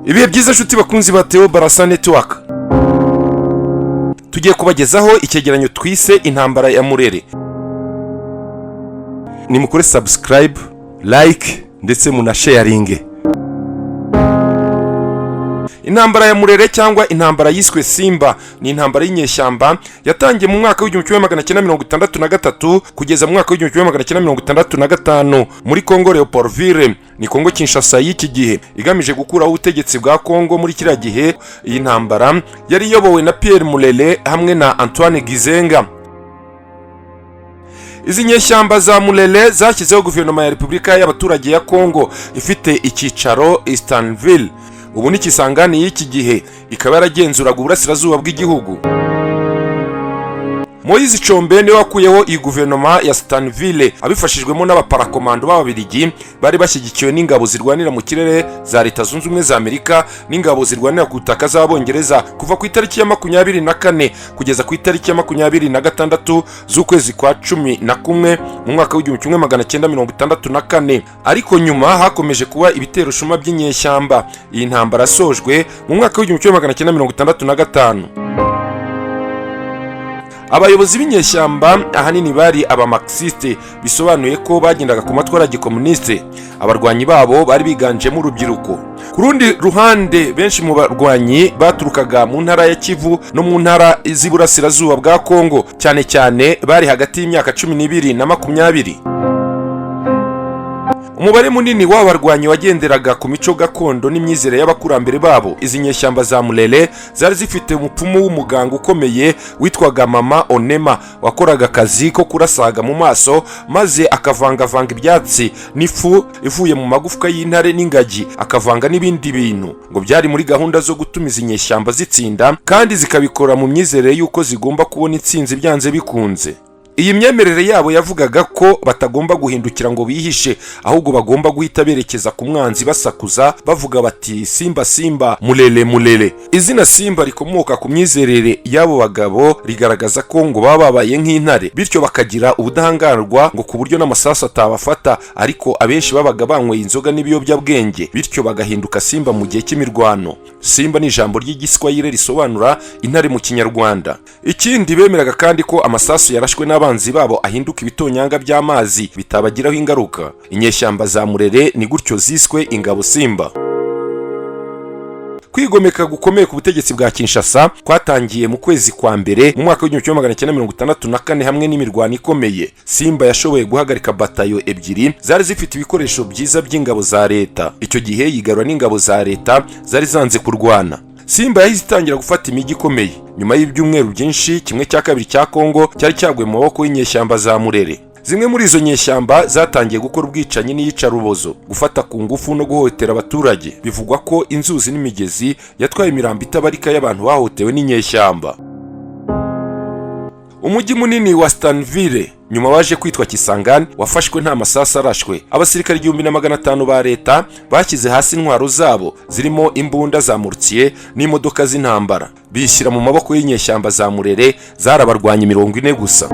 Ibihe byiza nshuti bakunzi ba Theo Barasa Network. Tugiye kubagezaho icyegeranyo twise "Intambara ya Murere". Nimukore subscribe, like ndetse munasharinge. Intambara ya Murere cyangwa intambara yiswe Simba ni intambara y'inyeshyamba yatangiye mu mwaka w'1963 kugeza mu mwaka w'1965 muri Congo Leopoldville, ni Congo Kinshasa y'iki gihe, igamije gukuraho ubutegetsi bwa Congo muri kiriya gihe. Iyi ntambara yari iyobowe na Pierre Mulele hamwe na Antoine Gizenga. Izi nyeshyamba za Mulele zashyizeho guverinoma ya Repubulika y'Abaturage ya Congo ifite icyicaro i Stanleyville, ubu ni Kisangani y'iki gihe, ikaba yaragenzuraga uburasirazuba bw'igihugu. Moise Tshombe niwe wakuyeho iyi guverinoma ya Stanleyville abifashijwemo n'abaparakomando b'Ababiligi bari bashyigikiwe n'ingabo zirwanira mu kirere za Leta Zunze Ubumwe za Amerika n'ingabo zirwanira ku butaka z'Abongereza, kuva ku itariki ya 24 kugeza ku itariki ya 26 z'ukwezi kwa 11 mu mwaka w'1964. Ariko nyuma hakomeje kuba ibitero shuma by'inyeshyamba. Iyi ntambara yasojwe mu mwaka w'1965. Abayobozi b'inyeshyamba ahanini bari abamarxiste, bisobanuye ko bagendaga ku matwara ya gikomuniste. Abarwanyi babo bari biganjemo urubyiruko. Ku rundi ruhande, benshi mu barwanyi baturukaga mu ntara ya Kivu no mu ntara z'iburasirazuba bwa Kongo cyane cyane, bari hagati y'imyaka 12 na 20. Umubare munini w'aba barwanyi wagenderaga ku mico gakondo n'imyizerere y'abakurambere babo. Izi nyeshyamba za Mulele zari zifite umupfumu w'umuganga ukomeye witwaga Mama Onema, wakoraga akazi ko kurasaga mu maso, maze akavangavanga ibyatsi n'ifu ivuye mu magufwa y'intare n'ingagi, akavanga n'ibindi bintu. Ngo byari muri gahunda zo gutuma izi nyeshyamba zitsinda, kandi zikabikora mu myizerere y'uko zigomba kubona intsinzi byanze bikunze. Iyi myemerere yabo yavugaga ko batagomba guhindukira ngo bihishe, ahubwo bagomba guhita berekeza ku mwanzi basakuza bavuga bati: "Simba simba, mulele mulele." Izina Simba rikomoka ku myizerere y'abo bagabo, rigaragaza ko ngo baba babaye nk'intare, bityo bakagira ubudahangarwa ngo ku buryo n'amasasu atabafata. Ariko abenshi babaga banyweye inzoga n'ibiyobyabwenge, bityo bagahinduka simba mu gihe cy'imirwano. Simba ni ijambo ry'Igiswahili risobanura intare mu Kinyarwanda. Ikindi, bemeraga kandi ko amasasu yarashwe n'abanzi babo ahinduka ibitonyanga by'amazi, bitabagiraho ingaruka. Inyeshyamba za Murere ni gutyo ziswe ingabo Simba. Kwigomeka gukomeye ku butegetsi bwa Kinshasa kwatangiye mu kwezi kwa mbere mu mwaka w'1964 hamwe n'imirwano ikomeye. Simba yashoboye guhagarika batayo ebyiri zari zifite ibikoresho byiza by'ingabo za leta. Icyo gihe yigarura n'ingabo za leta zari zanze kurwana. Simba yahise itangira gufata imijyi ikomeye. Nyuma y'ibyumweru byinshi, kimwe cya kabiri cya Kongo cyari cyaguye mu maboko y'inyeshyamba za Murere. Zimwe muri izo nyeshyamba zatangiye gukora ubwicanyi n'iyicarubozo, gufata ku ngufu no guhohotera abaturage. Bivugwa ko inzuzi n'imigezi yatwaye imirambo itabarika y'abantu bahohotewe n'inyeshyamba. Umujyi munini wa Stanleyville, nyuma waje kwitwa Kisangani, wafashwe nta masasu arashwe. Abasirikare 1500 ba leta bashyize hasi intwaro zabo zirimo imbunda za mortier n'imodoka z'intambara, bishyira mu maboko y'inyeshyamba za Murere zarabarwanya 40 gusa.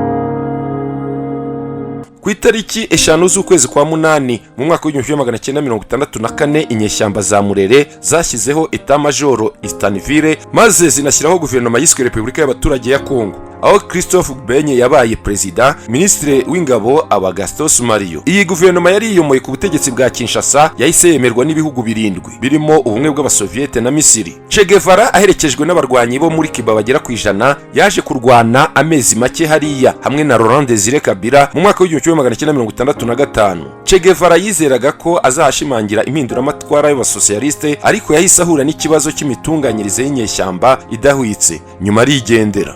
Ku itariki 5 z'ukwezi kwa munani mu mwaka w'1964, inyeshyamba za Murere zashyizeho état-major i Stanleyville, maze zinashyiraho guverinoma yiswe Repubulika y'Abaturage ya Kongo, aho Christophe Gbenye yabaye perezida, minisitiri w'ingabo aba Gaston Mario. Iyi guverinoma yari yiyomoye ku butegetsi bwa Kinshasa yahise yemerwa n'ibihugu birindwi birimo Ubumwe bw'Abasoviyete na Misiri. Che Guevara, aherekejwe n'abarwanyi bo muri Cuba bagera ku 100, yaje kurwana amezi make hariya hamwe na Laurent Desire Kabila mu mwaka w'1965. Che Guevara yizeraga ko azahashimangira impinduramatwara y'abasosiyaliste, ariko yahise ahura n'ikibazo cy'imitunganyirize y'inyeshyamba idahwitse, nyuma arigendera.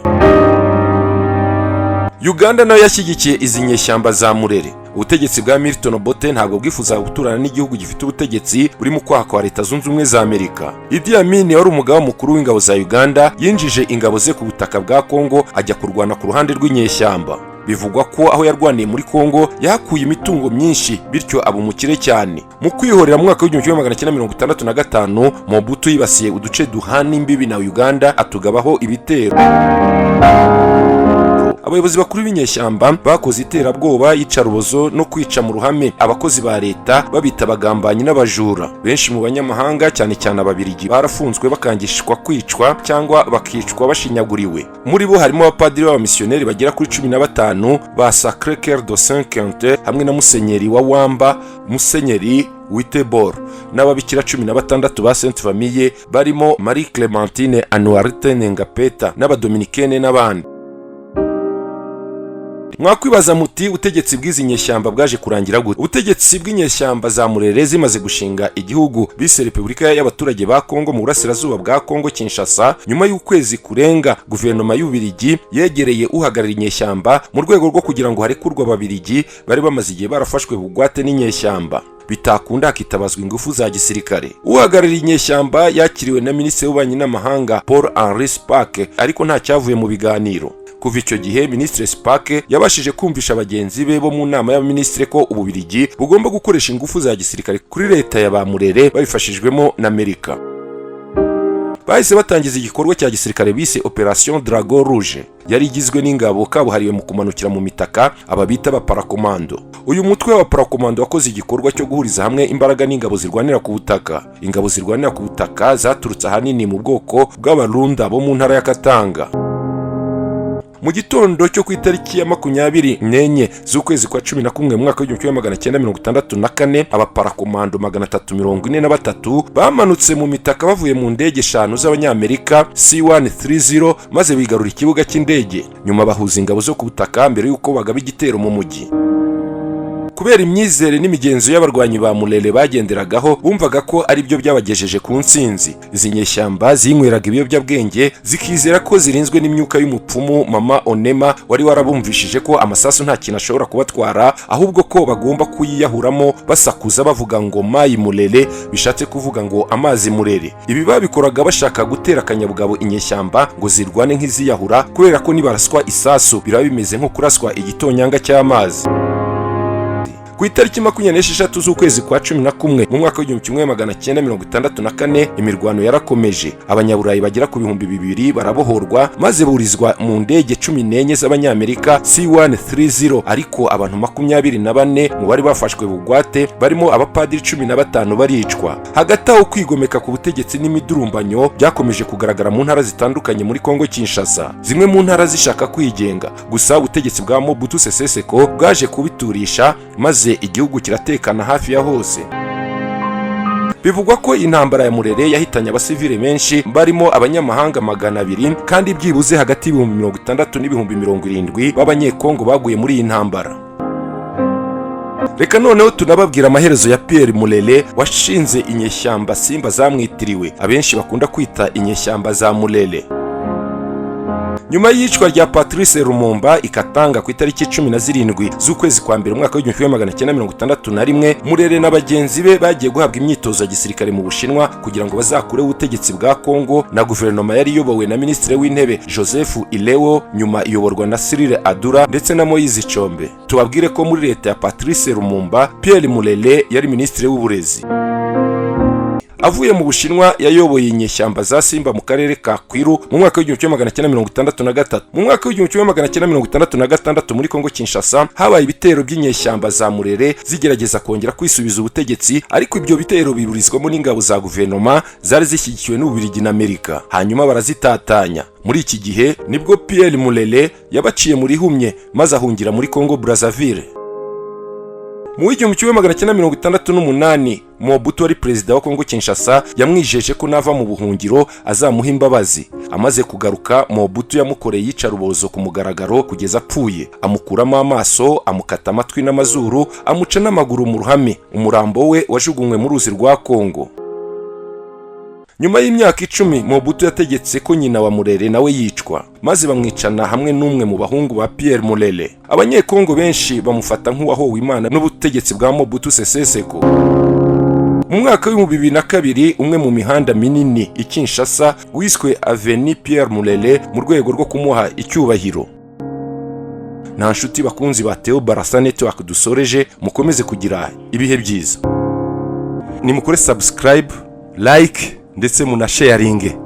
Uganda nayo yashyigikiye izi nyeshyamba za Murere. Ubutegetsi bwa Milton Obote ntabwo bwifuzaga guturana n'igihugu gifite ubutegetsi buri mu kwaha kwa Leta Zunze Ubumwe za Amerika. Idi Amin, wari umugaba mukuru w'ingabo za Uganda, yinjije ingabo ze ku butaka bwa Kongo, ajya kurwana ku ruhande rw'inyeshyamba. Bivugwa ko aho yarwaniye muri Kongo yahakuye imitungo myinshi, bityo aba umukire cyane. Mu kwihorera mu mwaka w'1965, Mobutu yibasiye uduce duhana imbibi na Uganda, atugabaho ibitero. Abayobozi bakuru b'inyeshyamba bakoze iterabwoba, iyicarubozo no kwica mu ruhame abakozi ba leta, babita abagambanyi n'abajura. Benshi mu banyamahanga, cyane cyane Ababirigi, barafunzwe bakangishwa kwicwa cyangwa bakicwa bashinyaguriwe. Muri bo harimo abapadiri b'abamisiyoneri bagera kuri 15 ba Sacré Cœur de Saint Quentin, hamwe na musenyeri wa Wamba, Musenyeri Witebor, n'ababikira 16 ba Sainte Famille, barimo Marie Clementine Anuarite Nengapeta, n'Abadominikene n'abandi. Mwakwibaza muti: "Ubutegetsi bw'izi nyeshyamba bwaje kurangira gute?" Ubutegetsi bw'inyeshyamba za Murere zimaze gushinga igihugu bise Repubulika y'Abaturage ba Kongo mu burasirazuba bwa Kongo Kinshasa, nyuma y'ukwezi kurenga, guverinoma y'Ububirigi yegereye uhagarariye inyeshyamba mu rwego rwo kugira ngo harekurwe Ababirigi bari bamaze igihe barafashwe bugwate n'inyeshyamba, bitakunda hakitabazwa ingufu za gisirikare. Uhagarariye inyeshyamba yakiriwe na Minisitiri w'Ububanyi n'Amahanga Paul Henri Spaak, ariko nta cyavuye mu biganiro. Kuva icyo gihe, Minisitiri Spaak yabashije kumvisha bagenzi be bo mu nama y'abaminisitiri ko Ububirigi bugomba gukoresha ingufu za gisirikare kuri leta ya ba Murere babifashijwemo na Amerika. Bahise batangiza igikorwa cya gisirikare bise Operation Dragon Rouge. Yari igizwe n'ingabo kabuhariwe mu kumanukira mu mitaka, aba bita abaparakomando. Uyu mutwe w'abaparakomando wakoze igikorwa cyo guhuriza hamwe imbaraga n'ingabo zirwanira ku butaka. Ingabo zirwanira ku butaka zaturutse ahanini mu bwoko bw'Abarunda bo mu ntara ya Katanga. Mu gitondo cyo ku itariki ya 24 z'ukwezi kwa 11 mu mwaka w'1964, abaparakomando 343 bamanutse mu mitaka bavuye mu ndege eshanu z'Abanyamerika C-130, maze bigarura ikibuga cy'indege. Nyuma bahuza ingabo zo ku butaka mbere y'uko bagaba igitero mu mujyi. Kubera imyizere n'imigenzo y'abarwanyi ba Murere bagenderagaho, bumvaga ko ari byo byabagejeje ku ntsinzi. Izi nyeshyamba zinyweraga ibiyobyabwenge, zikizera ko zirinzwe n'imyuka y'umupfumu Mama Onema, wari warabumvishije ko amasasu nta kintu ashobora kubatwara, ahubwo ko bagomba kuyiyahuramo basakuza bavuga ngo "Mayi Murere", bishatse kuvuga ngo "amazi Murere". Ibi babikoraga bashaka gutera akanyabugabo inyeshyamba ngo zirwane nk'iziyahura, kubera ko nibaraswa isasu biraba bimeze nko kuraswa igitonyanga cy'amazi. Ku itariki 26 z'ukwezi kwa 11 mu mwaka w'1964, imirwano yarakomeje. Abanyaburayi bagera ku 2000 barabohorwa, maze burizwa mu ndege 14 z'Abanyamerika C-130, ariko abantu 24 mu bari bafashwe bugwate, barimo abapadiri 15, baricwa. Hagati aho, kwigomeka ku butegetsi n'imidurumbanyo byakomeje kugaragara mu ntara zitandukanye muri Kongo Kinshasa, zimwe mu ntara zishaka kwigenga. Gusa ubutegetsi bwa Mobutu Sese Seko bwaje kubiturisha, maze igihugu kiratekana hafi ya hose. Bivugwa ko intambara ya Murere yahitanye abasivile benshi, barimo abanyamahanga 200, kandi byibuze hagati y' 60,000 n' 70,000 b'Abanyekongo baguye muri iyi ntambara. Reka noneho tunababwira amaherezo ya Pierre Murere washinze inyeshyamba Simba zamwitiriwe, abenshi bakunda kwita inyeshyamba za Murere. Nyuma y'iyicwa rya Patrice Lumumba i Katanga ku itariki 17 z'ukwezi kwa mbere umwaka w'1961, Murere na bagenzi be bagiye guhabwa imyitozo ya gisirikare mu Bushinwa kugira ngo bazakureho ubutegetsi bwa Kongo na guverinoma yari iyobowe na Minisitiri w'Intebe Joseph Ileo, nyuma iyoborwa na Cyril Adoula ndetse na Moise Tshombe. Tubabwire ko muri leta ya Patrice Lumumba, Pierre Murere yari Minisitiri w'Uburezi. Avuye mu Bushinwa, yayoboye inyeshyamba za Simba mu karere ka Kwilu mu mwaka w'1963. Mu mwaka w'1966, muri Kongo Kinshasa habaye ibitero by'inyeshyamba za Murere zigerageza kongera kwisubiza ubutegetsi, ariko ibyo bitero biburizwamo n'ingabo za guverinoma zari zishyigikiwe n'Ububiligi na Amerika, hanyuma barazitatanya. Muri iki gihe nibwo Pierre Murere yabaciye muri humye, maze ahungira muri Kongo Brazzaville. Mu w'1968, Mobutu wari perezida wa Kongo Kinshasa yamwijeje ko nava mu buhungiro azamuha imbabazi. Amaze kugaruka, Mobutu yamukoreye iyicarubozo ku mugaragaro kugeza apfuye: amukuramo amaso, amukata amatwi n'amazuru, amuca n'amaguru mu ruhame. Umurambo we wajugunywe mu ruzi rwa Kongo. Nyuma y'imyaka 10, Mobutu yategetse ko nyina wa Murere nawe yicwa, maze bamwicana hamwe n'umwe mu bahungu ba Pierre Murere. Abanyekongo benshi bamufata nk'uwahowe Imana n'ubutegetsi bwa Mobutu Sese Seko. Mu mwaka w'2002, umwe mu mihanda minini i Kinshasa wiswe Avenue Pierre Murere mu rwego rwo kumuha icyubahiro. Nta nshuti bakunzi ba Theo Barasa Network dusoreje, mukomeze kugira ibihe byiza. Nimukore subscribe, like ndetse munasharinge.